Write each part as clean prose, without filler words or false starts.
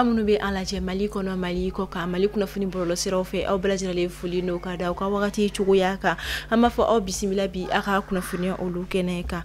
Aw minnu bɛ an lajɛ Mali kɔnɔ, Mali kɔ kan, Mali kunnafoni bɔlɔlɔsiraw fɛ, aw bɛɛ lajɛlen foli n'o ka da aw ka wagati cogoya kan. An b'a fɔ aw bisimila bi aw ka kunnafoniya olu kɛnɛ kan.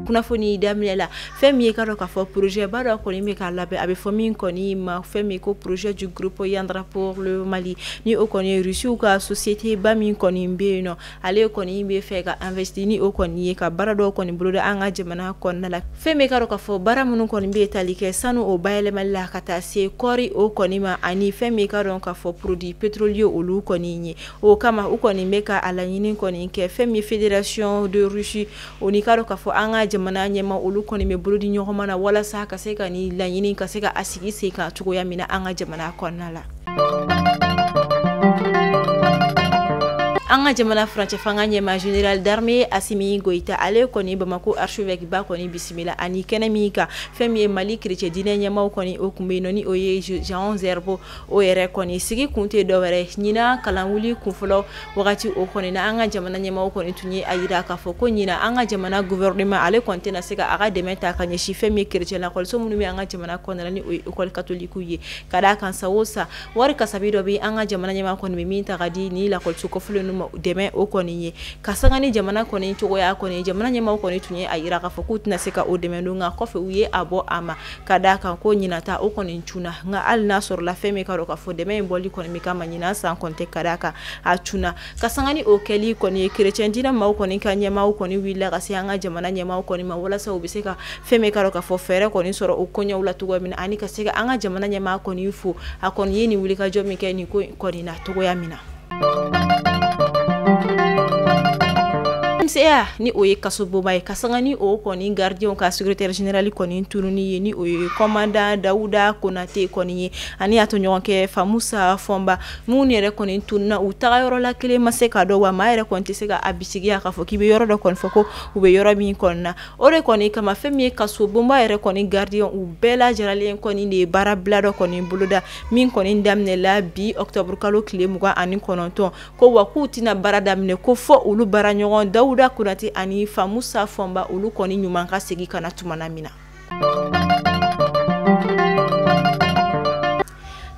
Kunnafoni daminɛ la, fɛn min ye ka dɔn k'a fɔ projet ba dɔ kɔni bɛ k'a labɛn, a bɛ fɔ min kɔni ma fɛn min ko projet du groupe Yandra pour le Mali, ni o kɔni ye Rusiw ka société ba min kɔni bɛ yen nɔ, ale kɔni bɛ fɛ ka investir ni o kɔni ye ka baara dɔw kɔni boloda an ka jamana kɔnɔna la. Fɛn min ka dɔn k'a fɔ baara minnu kɔni bɛ tali kɛ sanu o bayɛlɛmali la ka taa se kɔɔri o kɔni ma, ani fɛn min ka dɔn k'a fɔ produit pétrolier olu kɔni ye. O kama u kɔni bɛ ka a laɲini kɔni kɛ fɛn min fédération de Russie o ni ka dɔn k'a fɔ an ka jamana ɲɛma olu kɔni bɛ bolo di ɲɔgɔn ma na walasa ka se ka nin laɲini ka se ka a sigi sen kan cogoya min na an ka jamana kɔnɔna la. An ka jamana furancɛ fanga ɲɛma général d'armée Assimi Goïta, ale kɔni Bamako archevêque ba kɔni bisimila ani kɛnɛ min kan, fɛn min ye Mali chrétien diinɛ ɲɛmaw kɔni o kun bɛ yen nɔ, ni o ye Jean Zerbo o yɛrɛ kɔni sigi kun tɛ dɔwɛrɛ ɲinan kalanwuli kunfɔlɔ wagati o kɔni na. An ka jamana ɲɛmaw kɔni tun ye a yira k'a fɔ ko ɲinan an ka jamana gouvernement ale kɔni tɛna se ka a ka dɛmɛ ta ka ɲɛsin fɛn min ye chrétien lakɔliso minnu bɛ an ka jamana kɔnɔna la, ni o ye école catholique ye. Ka d'a kan san o san wari kasabi dɔ bɛ an ka jamana ɲɛmaa kɔni bɛ min ta ka di ni lakɔliso kɔfɛlen ninnu ma dɛmɛ o kɔni ye. Ka sanga ni jamana kɔni cogoya kɔni, jamana ɲɛmaaw kɔni tun ye a yira k'a fɔ k'u tɛna se ka o dɛmɛ don, nka kɔfɛ u ye a bɔ a ma ka d'a kan ko ɲinan ta o kɔni cunna. Nka hali n'a sɔrɔla fɛn min ka dɔn k'a fɔ dɛmɛ in bɔli kɔni bɛ kama ɲinan san kɔni tɛ, ka d'a kan a cunna. Ka sanga ni o kɛli kɔni ye, chrétien diinɛ maaw kɔni ka ɲɛmaaw kɔni wulila ka se an ka jamana ɲɛmaaw kɔni ma walasa u bɛ se ka fɛn min ka dɔn k'a fɔ fɛɛrɛ kɔni sɔrɔ o koɲɛw la cogoya min na, ani ka se ka an ka jamana ɲɛmaa kɔni fo a kɔni ye nin wulikajɔ min kɛ nin ko kɔni na cogoya min na. MCA ni o ye kasobonba ye, ka sanga ni o kɔni gardien ka secrétaire général kɔni tununi ye, ni o ye commandant Dawuda Konate kɔni ye, ani a tɔɲɔgɔn kɛ Famusa Fɔnba minnu yɛrɛ kɔni tununa u taga yɔrɔ la kelen ma se ka dɔn, wa maa yɛrɛ kɔni tɛ se ka a bisigiya k'a fɔ k'i bɛ yɔrɔ dɔ kɔni fɔ ko u bɛ yɔrɔ min kɔni na. O de kɔni kama fɛn min ye kasobonba yɛrɛ kɔni gardien u bɛɛ lajɛlen kɔni de ye baarabila dɔ kɔni boloda min kɔni daminɛla bi octobre kalo tile 29, ko wa k'u tɛna baara daminɛ ko fɔ olu baara ɲɔgɔn Dawuda Konate ani Famusa Fɔnba olu kɔni ɲuman ka segin ka na tumana min na.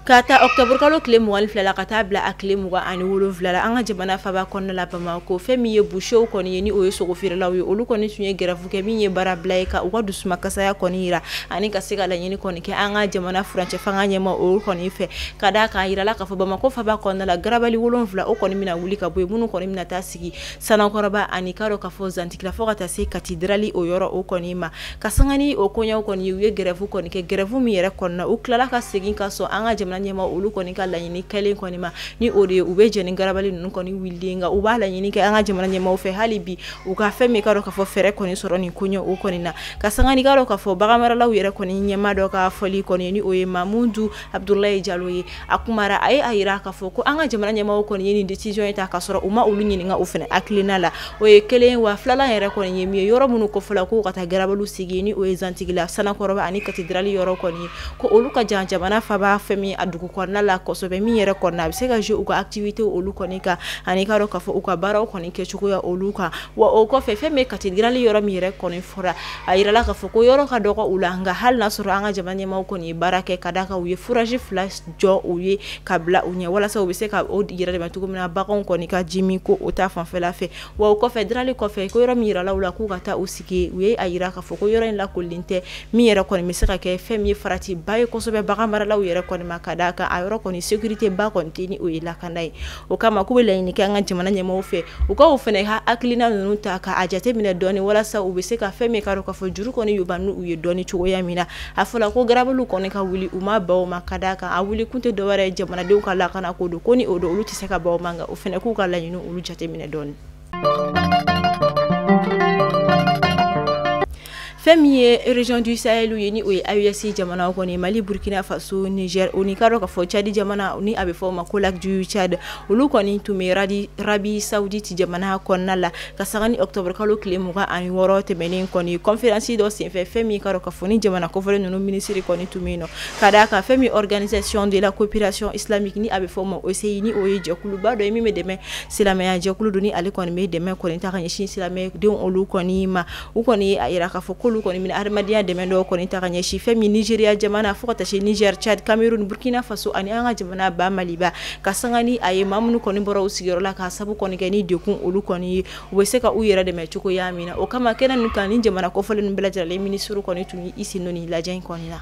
Ka taa octobre kalo tile 22 la ka taa bila a tile 27 la, an ka jamana faba kɔnɔna la Bamakɔ, fɛn min ye boucherw kɔni ye, ni o ye sogo feerelaw ye, olu kɔni tun ye grève kɛ min ye baarabila ye ka u ka dusumakasaya kɔni yira ani ka se ka laɲini kɔni kɛ an ka jamana furancɛ fanga ɲɛma olu kɔni fɛ. Ka d'a kan a yirala k'a fɔ Bamakɔ faba kɔnɔna la garabali 7 o kɔni bɛna wuli ka bɔ yen, minnu kɔni bɛna taa sigi Sanakɔrɔba ani ka dɔn k'a fɔ Zantigila fo ka taa se Katidrali o yɔrɔ o kɔni ma. Ka sanga ni o koɲɛw kɔni ye, u ye grève kɔni kɛ, grève min yɛrɛ kɔnɔna na u tilala ka segin ka sɔn an ka jamana ɲɛma olu kɔni ka laɲini kɛlen kɔni ma, ni o de ye u bɛ jɛn ni garabali ninnu kɔni wulilen, nka u b'a laɲini kɛ an ka jamana ɲɛmaw fɛ hali bi u ka fɛn min ka dɔn k'a fɔ fɛɛrɛ kɔni sɔrɔ nin koɲɛ o kɔni na. Ka sanga ni ka dɔn k'a fɔ baganmaralaw yɛrɛ kɔni ɲɛma dɔ ka fɔli kɔni, ni o ye Mamudu Abudulayi Jalo ye, a kumara a ye a yira k'a fɔ ko an ka jamana ɲɛmaw kɔni ye nin décision in ta k'a sɔrɔ u ma olu ɲininka u fana hakilina la. O ye kelen, wa filanan yɛrɛ kɔni ye min ye, yɔrɔ minnu kɔfɛla k'u ka taa garabaliw sigi, ni o ye Zantigila, Sanakɔrɔba ani Katidrali yɔrɔ kɔni ye, ko olu ka jan jamana faba fɛn min a dugu kɔnɔna la kosɛbɛ, min yɛrɛ kɔnɔna a bɛ se ka jouer u ka activité olu kɔni kan, ani ka dɔn k'a fɔ u ka baaraw kɔni kɛcogoya olu kan. Wa o kɔfɛ fɛn min ye Katidrali yɔrɔ min yɛrɛ kɔni fɔra, a yirala k'a fɔ ko yɔrɔ ka dɔgɔ u la, nka hali n'a sɔrɔ an ka jamana ɲɛmaaw kɔni ye baara kɛ ka d'a kan u ye forage 2 jɔ u ye ka bila u ɲɛ walasa u bɛ se ka o yɛrɛ dɛmɛ cogo min na baganw kɔni ka ji min ko o ta fanfɛla fɛ. Wa o kɔfɛ Drali kɔfɛ ko yɔrɔ min yirala u la k'u ka taa u sigi, u ye a yira k'a fɔ ko yɔrɔ in lakolilen tɛ, min yɛrɛ kɔni bɛ se ka kɛ fɛn min ye farati ba ye kosɛbɛ bagan maralaw yɛrɛ kɔni ma, ka d'a kan a yɔrɔ kɔni sécurité ba kɔni tɛ, ni o ye lakana ye. O kama k'u bɛ laɲini kɛ an ka jamana ɲɛmaaw fɛ u ka o fana ka hakilina ninnu ta ka a jateminɛ dɔɔni walasa u bɛ se ka fɛn min ka dɔn k'a fɔ juru kɔni yoba n'u ye dɔɔni cogoya min na. A fɔra ko garabaliw kɔni ka wuli u ma ban o ma, ka d'a kan a wuli kun tɛ dɔwɛrɛ ye jamanadenw ka lakana ko don, ko ni o don olu tɛ se ka ban o ma, nka o fana k'u ka laɲini olu jateminɛ dɔɔni. Fɛn min ye région du Sahel ye, ni o ye AES jamanaw kɔni, Mali, Burkina Faso, Niger, o ni k'a dɔn k'a fɔ Tchad jamana ni a bɛ fɔ o ma ko lac du Tchad, olu kɔni tun bɛ Arabie Saoudite jamana kɔnɔna la ka sanga ni octobre kalo tile 26 tɛmɛnen kɔni, conférence dɔ senfɛ. Fɛn min k'a dɔn k'a fɔ ni jamana kofɔlen ninnu minisiri kɔni tun bɛ yen nɔ, ka d'a kan fɛn min organisation de la coopération islamique ni a bɛ fɔ o ma OCI, ni o ye jɛkuluba dɔ ye min bɛ dɛmɛ silamɛya jɛkulu don, ni ale kɔni bɛ dɛmɛ kɔni ta ka ɲɛsin silamɛdenw olu kɔni ma. U kɔni a yira k'a fɔ k'olu kɔni bɛna adamadenya dɛmɛ dɔw kɔni ta ka ɲɛsin fɛn min Nigeria jamana fo ka taa se Niger, Tchad, Cameroun, Burkina Faso ani an ka jamana ba Maliba, ka sanga ni a ye maa minnu kɔni bɔra u sigiyɔrɔ la k'a sabu kɔni kɛ ni degun olu kɔni ye, u bɛ se ka u yɛrɛ dɛmɛ cogoya min na. O kama kɛnɛ ninnu kan, ni jamana kofɔlen ninnu bɛɛ lajɛlen minisiriw kɔni tun y'i sen don nin lajɛ in kɔni na.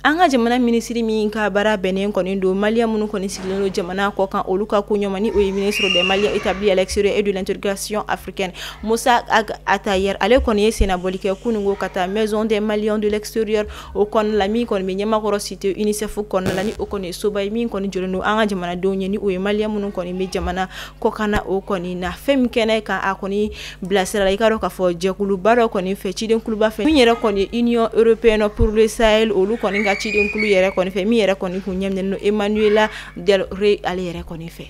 An ka jamana minisiri min ka baara bɛnnen kɔni don maliyɛn minnu kɔni sigilen don jamana kɔ kan olu ka ko ɲɔgɔn, ni o ye ministre des Maliens établis à l'extérieur et de l'intégration africaine Moussa Ag Attaher, ale kɔni ye sennabɔli kɛ kununko ka taa maison des Maliens de l'extérieur o kɔnɔna la, min kɔni bɛ Ɲamakɔrɔ cité UNICEF kɔnɔna la, ni o kɔni ye soba ye min kɔni jɔlen don an ka jamanadenw ye, ni o ye maliyɛn minnu kɔni bɛ jamana kɔkanna o kɔni na. Fɛn min kɛnɛ kan a kɔni bilasira la, i k'a dɔn k'a fɔ jɛkuluba dɔ kɔni fɛ, cidenkuluba fɛ min yɛrɛ kɔni ye Union européenne pour le Sahel, olu kɔni ka cidenkulu yɛrɛ kɔni fɛ, min yɛrɛ kɔni kun ɲɛminɛnen don Emmanuela Del Rey ale yɛrɛ kɔni fɛ.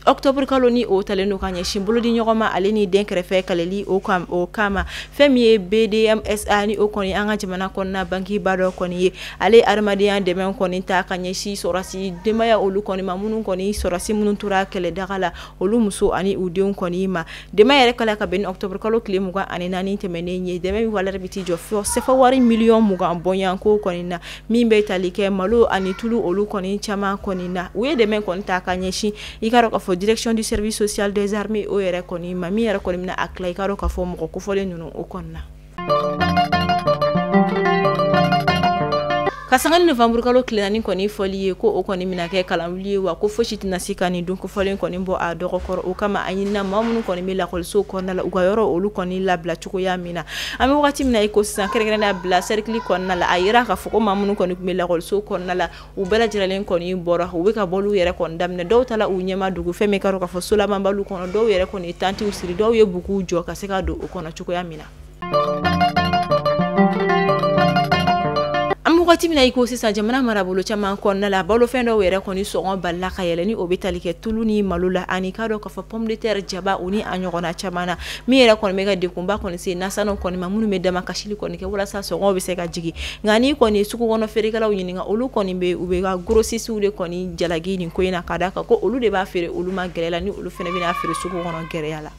Octobre kalo ni o talen don ka ɲɛsin bolodi ɲɔgɔn ma ale ni den kɛrɛfɛ kaleli o kama, fɛn min ye BDMSA, ni o kɔni an ka jamana kɔnɔna bankiba dɔ kɔni ye, ale adamadenya dɛmɛ kɔni ta ka ɲɛsin sɔrɔsi denbaya olu kɔni ma, minnu kɔni sɔrɔsi minnu tora kɛlɛdaga la olu muso ani u denw kɔni ma. Dɛmɛ yɛrɛ kɛla ka bɛn ni octobre kalo tile 24 tɛmɛnen ye. Dɛmɛ min valeur bɛ t'i jɔ fɔ sefa wari miliyɔn 20 bɔɲɔgɔnko kɔni na, min bɛ tali kɛ malo ani tulu olu kɔni caman kɔni na. U ye dɛmɛ kɔni ta ka ɲɛsin i k'a dɔn k'a fɔ direction du service social des armées o yɛrɛ kɔni ma, min yɛrɛ kɔni bɛna a tila i k'a dɔn k'a fɔ mɔgɔ kofɔlen ninnu o kɔni na. Ka sanga ni novembre kalo tile 4 kɔni fɔli ye ko o kɔni bɛna kɛ kalanwuli ye, wa ko fosi tɛna se ka nin don kofɔlen kɔni bɔ a dɔgɔkɔrɔ. O kama a ɲinina maa minnu kɔni bɛ lakɔliso kɔnɔna la u ka yɔrɔ olu kɔni labila cogoya min na. An bɛ wagati min na i ko sisan, kɛrɛnkɛrɛnnenya bila cercle kɔnɔna la, a yira k'a fɔ ko maa minnu kɔni tun bɛ lakɔliso kɔnɔna la u bɛɛ lajɛlen kɔni bɔra, u bɛ ka bɔliw yɛrɛ kɔni daminɛ. Dɔw taara u ɲɛma dugu fɛn min ka dɔn k'a fɔ solamanbaliw kɔnɔ, dɔw yɛrɛ kɔni ye tantiw siri, dɔw ye buguw jɔ ka se ka don o kɔnɔ cogoya min na. An bɛ wagati min na i ko sisan, jamana marabolo caman kɔnɔna la balofɛn dɔw yɛrɛ kɔni sɔngɔ balila ka yɛlɛ, ni o bɛ tali kɛ tulu ni malo la ani k'a dɔn k'a fɔ pomme de terre, jaba o ni a ɲɔgɔnna caman na, min yɛrɛ kɔni bɛ ka degunba kɔni se nasanu kɔni ma, minnu bɛ damakasili kɔni kɛ walasa sɔngɔ bɛ se ka jigin. Nka n'i kɔni ye sugu kɔnɔ feerekɛlaw ɲininka, olu kɔni bɛ u bɛ ka grossistes de kɔni jalaki nin ko in na, ka d'a kan ko olu de b'a feere olu ma gɛlɛya la, ni olu fana bɛna feere sugu kɔnɔ gɛlɛya la.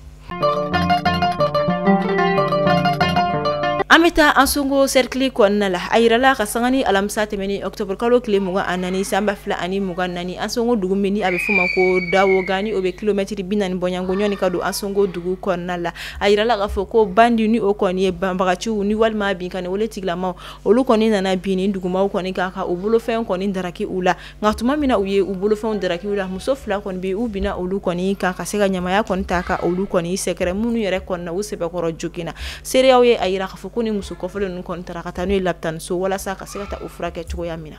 An bɛ taa Ansongo cercle kɔnɔna la, a yirala ka sanga ni alamisa tɛmɛnen octobre kalo tile 24 san 2024, Ansongo dugu min ni a bɛ f'o ma ko Dawogani, o bɛ kilomɛtiri 40 bɔɲɔgɔnko ɲɔni ka don Ansongo dugu kɔnɔna la. A yirala k'a fɔ ko bandi ni o kɔni ye banbagaciw ni walima binkanni wale tigilamaw, olu kɔni nana bin nin dugumaw kɔni kan ka u bolofɛn kɔni daraki u la. Nka tuma min na u ye u bolofɛnw daraki u la, muso fila kɔni bɛ u binna olu kɔni kan ka se ka ɲamaya kɔni ta ka olu kɔni sɛgɛrɛ, minnu yɛrɛ kɔni na u sɛbɛkɔrɔ joginna. Seereyaw ye a yira k'a fɔ ko ni muso kɔfɔlen ninnu kɔni taara ka taa n'u ye lapitaniso walasa ka se ka taa u furakɛ cogoya min na.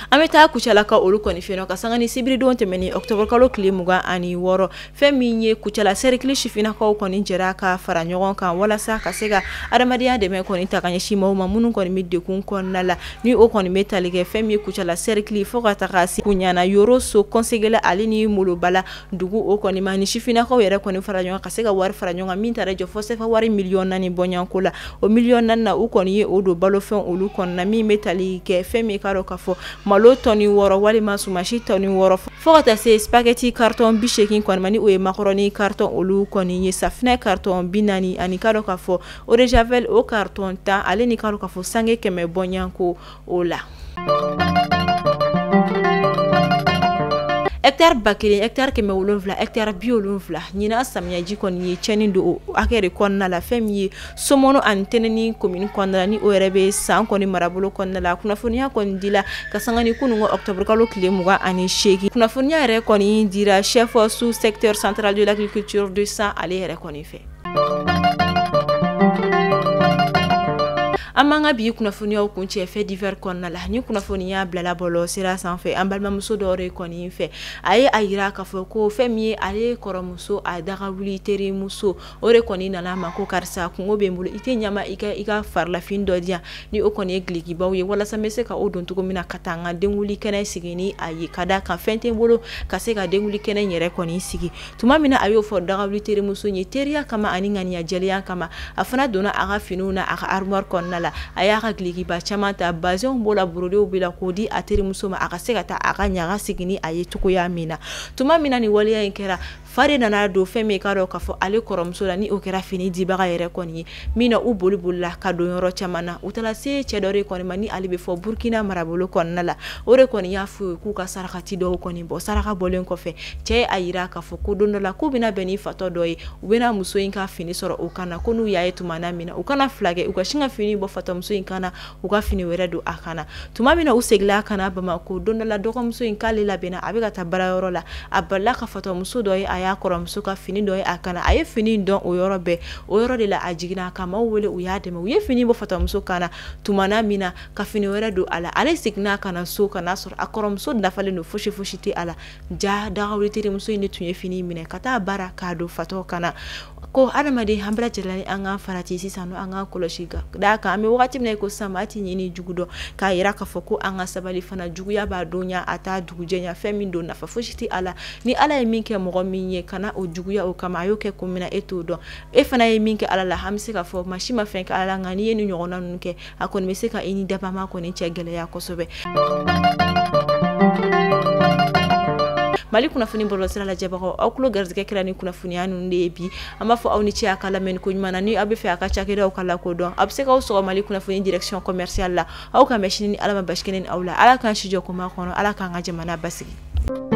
An bɛ taa Kucalakaw olu kɔni fɛ yen ka sanga ni sibiridon tɛmɛnen octobre kalo tile 26, fɛn min ye Kucala cercle sifinnakaw kɔni jɛra ka fara ɲɔgɔn kan walasa ka se ka adamadenya dɛmɛ kɔni ta ka ɲɛsin maaw ma minnu kɔni bɛ degun kɔnɔna la, ni o kɔni bɛ tali kɛ fɛn min ye Kucala cercle fo ka taga se Kuɲana, Yoroso, Kɔnsegela ale ni Molobala dugu o kɔni ma. Ni sifinnakaw yɛrɛ kɔni fara ɲɔgɔn kan ka se ka wari fara ɲɔgɔn kan min taara jɔ fo sefa wari miliyɔn 4 bɔɲɔgɔnko la. O miliyɔn 4 na u kɔni ye o don balofɛn olu kɔni na, min bɛ tali kɛ fɛn min k'a dɔn k'a fɔ malo tɔni 6 walima sumasi tɔni 6 fo ka taa se spaghetti carton 80 kɔni ma, ni o ye macaroni carton olu kɔni ye, safinɛ carton 40 ani k'a dɔn k'a fɔ eau de javel o carton 10 ale ni k'a dɔn k'a fɔ sange 100 bɔɲɔgɔnko o la. Hectare 1000, hectare 700, hectare 70 ɲinan samiyaji kɔni ye tiɲɛni don o hakɛ de kɔnɔna la. Fɛn min ye Somɔnɔ ani Tɛnɛni commune kɔnɔna la, ni o yɛrɛ bɛ San kɔni marabolo kɔnɔna la, kunnafoniya kɔni dila ka sanga ni kununko octobre kalo tile 28. Kunnafoniya yɛrɛ kɔni dira chef sous secteur central de l'agriculture de San ale yɛrɛ kɔni fɛ. An b'an ka bi kunnafoniyaw kuncɛ fait divers kɔnɔna la. Ni kunnafoniya bilala bɔlɔlɔ sira sanfɛ an balimamuso dɔ de kɔni fɛ, a ye a yira k'a fɔ ko fɛn min ye ale kɔrɔmuso a dagawuli terimuso, o de kɔni nana a ma ko karisa kungo bɛ n bolo, i tɛ ɲama i ka farilafin dɔ di yan, ni o kɔni ye gilikibaw ye, walasa n bɛ se ka o don cogo min na ka taa n ka denwuli kɛnɛ sigi ni a ye, ka d'a kan fɛn tɛ n bolo ka se ka denwuli kɛnɛ yɛrɛ kɔni sigi. Tuma min na a y'o fɔ dagawuli terimuso ye teriya kama ani ŋaniya jɛlenya kama, a fana donna a ka finiw na a ka armoire kɔnɔna la, a y'a ka gilikiba caman ta, bazɛnw b'o la, borodew b'o la, k'o di a terimuso ma a ka se ka taa a ka ɲaga sigi ni a ye cogoya min na. Tuma min na nin waleya in kɛra, fa de nana don fɛn min k'a dɔn k'a fɔ ale kɔrɔmuso la, ni o kɛra fini dibaga yɛrɛ kɔni ye, min na u boli bolila ka don yɔrɔ caman na. U taara se cɛ dɔ de kɔni ma, ni ale bɛ fɔ Burkina marabolo kɔnɔna la, o de kɔni y'a fɔ k'u ka sarakati dɔw kɔni bɔ. Saraka bɔlen kɔfɛ, cɛ ye a yira k'a fɔ ko don dɔ la k'u bɛna bɛn ni fatɔ dɔ ye, u bɛna muso in ka fini sɔrɔ o kan na, ko n'u y'a ye tuma min na u kana fila kɛ, u ka sin ka fini bɔ fatɔmuso in kan na, u ka fini wɛrɛ don a kan na. Tuma min na u seginna ka na Bamakɔ, don dɔ la dɔgɔmuso in k'ale labɛnna, a bɛ ka taa baarayɔrɔ la, a balila ka fatɔmuso dɔ ye, a y'a kɔrɔmuso ka fini dɔ ye a kan na, a ye fini dɔn o yɔrɔ bɛɛ. O yɔrɔ de la a jiginna ka maaw wele, u y'a dɛmɛ, u ye fini bɔ fatɔmuso kan na tuma min na ka fini wɛrɛ don a la. Ale seginna ka na so ka n'a sɔrɔ a kɔrɔmuso dafalen don, fosi fosi tɛ a la. Ja dagawuli terimuso in de tun ye fini minɛ ka taa baara k'a don fatɔ kan na. Ko adamaden an bɛɛ lajɛlen an ka farati sisan, an ka kɔlɔsi d'a kan, an bɛ wagati min na i ko sisan, maa ti ɲini jugu dɔn, k'a yira k'a fɔ ko an ka sabali fana, juguya b'a donya a t'a dugujɛɲa, fɛn min don nafa fosi tɛ a la. Ni Ala ye min kɛ mɔgɔ min ye, kana o juguya o kama, a y'o kɛ kun min na e t'o dɔn, e fana ye min kɛ Ala la, an bɛ se k'a fɔ maa si ma fɛn kɛ Ala la, nka n'i ye nin ɲɔgɔnna ninnu kɛ, a kɔni bɛ se ka i ni dabama kɔni cɛ gɛlɛya kosɛbɛ. Mali kunnafoni bɔlɔlɔsira lajɛbagaw, aw tulo garijɛgɛ kɛra ni kunnafoniya ninnu de ye bi. An b'a fɔ aw ni ce a ka lamɛnni ko ɲuman na. Ni aw bɛ fɛ a ka cakɛdaw ka lakodɔn, a bɛ se k'aw sɔgɔ Mali kunnafoni direction commerciale la. Aw ka mɛn sini ni Ala ma basi kɛ ne ni aw la. Ala k'an si jɔ kuma kɔnɔ, Ala k'an ka jamana basigi.